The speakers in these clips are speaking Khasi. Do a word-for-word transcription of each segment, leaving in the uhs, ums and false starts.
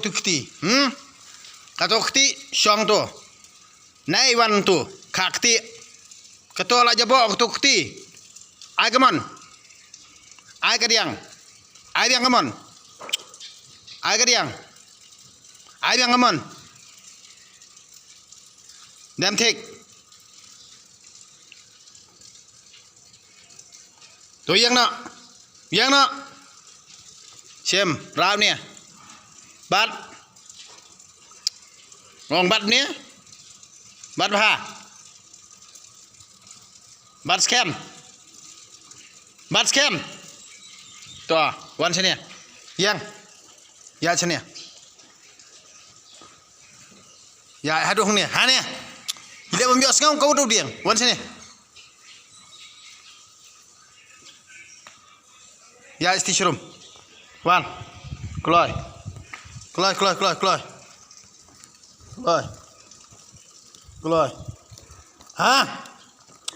tu kti. Hmm? Kato kti, shong tu. Nai wan tu, ka kti. Kato la jabo, kato kti. Ai ka mon. Ai ka diang. Ai diang ka mon. Ai ka diang. Ai diang ka mon. Dem thik. To ïeng noh. Ïeng noh. Shem, rau ne. Bat. Ngong bat ne. Bat bha. Bat skhem. Bat skhem. To, wan shane. Ïeng. Ïa shane. Ïa, haduh ne, ha ne. Ile bym ïoh sngew ka u dieng. Wan shane. Ïa, sti shrum. Wan. Kloi. Kloi, kloi, kloi, kloi. Kloi. Kloi. Ha?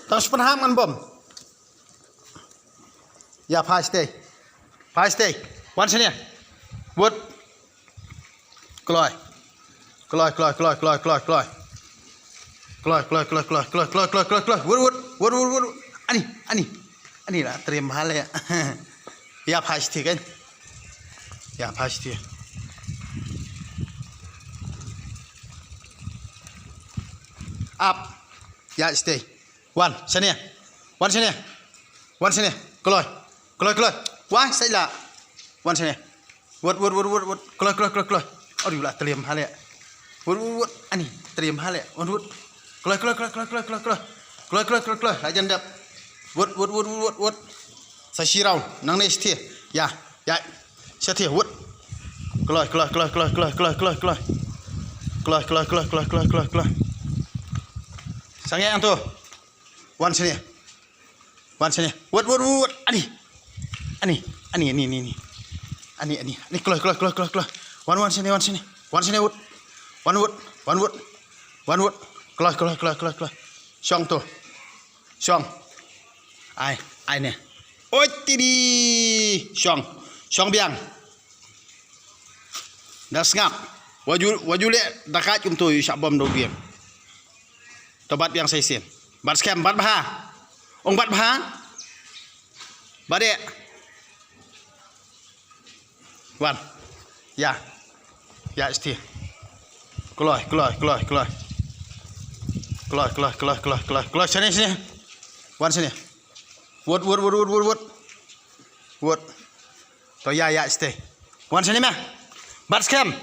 Tang shu pynhap ngan bom. Ïa, phai shatei. Phai shatei. Wan shane. Wut. Kloi. Kloi, kloi, kloi, kloi, kloi, kloi. Kloi, kloi, kloi, kloi, kloi, kloi, kloi, kloi, kloi. Wut, wut, wut, wut, wut, wut. Ani, ani. Ani la triem bha le. Ïa, phai shatei kan. Ïa, phai shatei. Ap. Ïa, shatei. Wan shane. Wan shane. Wan shane. Kloi. Kloi, kloi. Wah, sai la. Wan shane. Wut, wut, wut, wut, wut. Kloi, kloi, kloi, kloi. Aduh, la triem bha le. Wut, wut, wut. Ani, triem bha le. Wut, wut. Kloi, kloi, kloi, kloi, kloi, kloi, kloi. Kloi, kloi, kloi, kloi. La jan dep. Wut, wut, wut, wut, wut, wut. Sa shi round. Nangne shatei. Ïa, ïa. Shatei, wut. Kloi, kloi, kloi, kloi, kloi, kloi, kloi, kloi. Kloi, kloi, kloi, kloi, kloi, kloi, kloi. Sangeh hangto. Wan shane. Wan shane. Wut, wut, wut, wut. Ani. Ani, ani, ani, ani, ani. Ani, ani. Ani, kloi, kloi, kloi, kloi, kloi. Wan, wan shane, wan shane. Wan shane, wut. Wan, wut. Wan, wut. Wan, wut. Kloi, kloi, kloi, kloi, kloi. Shong to. Shong. Ai, ai ne. Oi, tidi. Shong. Shong biang. Da sngap. Waju, waju leh da ka jum to ïa shah bom do biang. To bat biang sa shisien. Bat skhem, bat bha. Ong bat bha. Bat deh. Wan. Ïa. Ïa shatei. Kloi, kloi, kloi, kloi. Kloi, kloi, kloi, kloi, kloi. Kloi, shane, shane. Wan shane. Wut, wut, wut, wut, wut, wut. Wut. To ïa, ïa shatei. Wan shane ma. Bat skhem.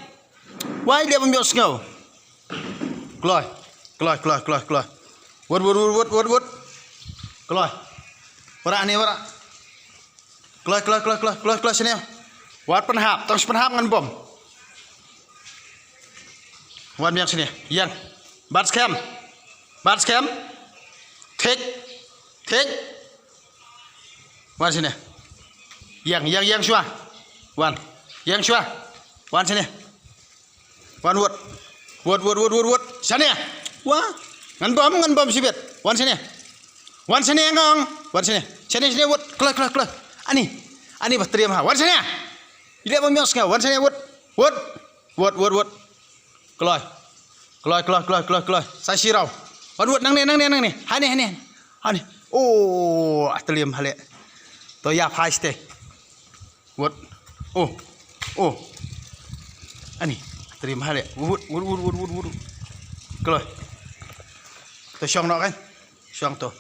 Wai, leh bym ïoh sngew. Kloi. Kloi, kloi, kloi, kloi. Wut, wut, wut, wut, wut, wut. Kloi. Wara ne, wara. Kloi, kloi, kloi, kloi, kloi, kloi, shane. Wat pynhap, tang shu pynhap ngan bom. Wan biang shane. Ïeng. Bat skhem. Bat skhem. Thik. Thik. Wan shane. Ïeng, ïeng, ïeng shuwa. Wan. Ïeng shuwa. Wan shane. Wan wut. Wut, wut, wut, wut, wut. Shane. Wa. Ngan bom, ngan bom shibit. Wan shane. Wan shane ngong. Wan shane. Shane, shane wut. Kloi, kloi, kloi. Ani. Ani ba triem ha. Wan shane. Ile ba mios nga. Wan shane wut. Wut. Wut, wut, wut. Kloi. Kloi, kloi, kloi, kloi, kloi. Sa shirau. Wan wut nangne, nangne, nangne. Hane, hane. Hane. Oh, ah, triem ha le. To ïa phai shatei. Wut. Oh. Oh. Ani. Triem ha le. Wut, wut, wut, wut, wut, wut. Kloi. To shong noh kan. Shong to.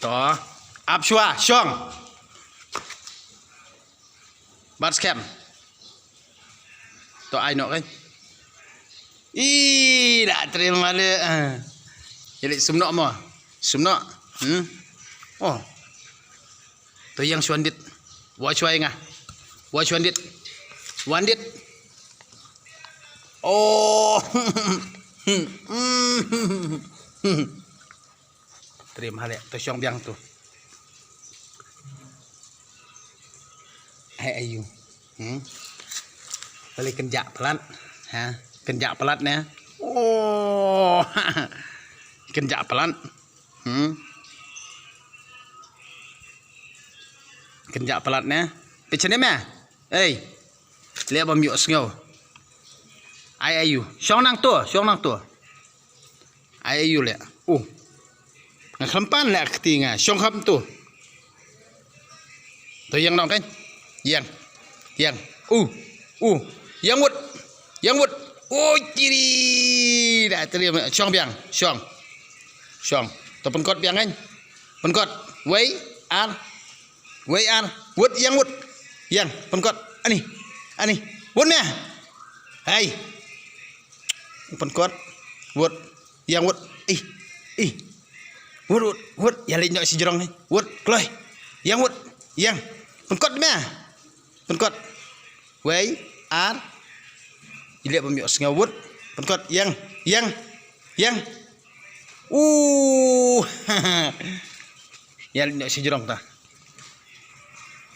To. Ap shuwa, shong. Bat skhem. To ai noh kan. Ih, da triem ha le. Ah. Ïa le sum noh mo. Sum noh. Hmm. Oh. To ïeng shuwa ndit. Wa shuwa ïa nga. Wa shuwa ndit. Wa ndit. Oh. Triem ha le, to shong biang to. Hai ayu. Hmm. Pali kynjah palat. Ha, kynjah palat ne. Oh. Kynjah palat. Hmm. Kynjah palat ne. Pichane me. Ei. Leh bam ïoh sngew. Ai ai ïu. Shong nangto, shong nangto. Ai ai ïu leh. Uh. Nga khlem pan leh kti nga. Shong kham to. To ïeng nong kan. Ïeng. Ïeng. Uh. Uh. Ïeng wut. Ïeng wut. Oh, kiri. Da teri shong biang. Shong. Shong. To pynkot biang kan. Pynkot. Wei. Ar. Wei ar. Wut, ïeng wut. Ïeng, pynkot. Ani. Ani. Wut mia. Hai. Pynkot. Wut. Ïeng wut. Ih. Ih. Wut, wut, wut. Ïa leit noh shi jrong ni. Wut, kloi. Ïeng wut. Ïeng. Pynkot mia. Pynkot. Wei, ar. Ïa leh bam ïoh sngew wut. Pynkot, ïeng. Ïeng. Ïeng. Uh. Ïa leit noh shi jrong ta.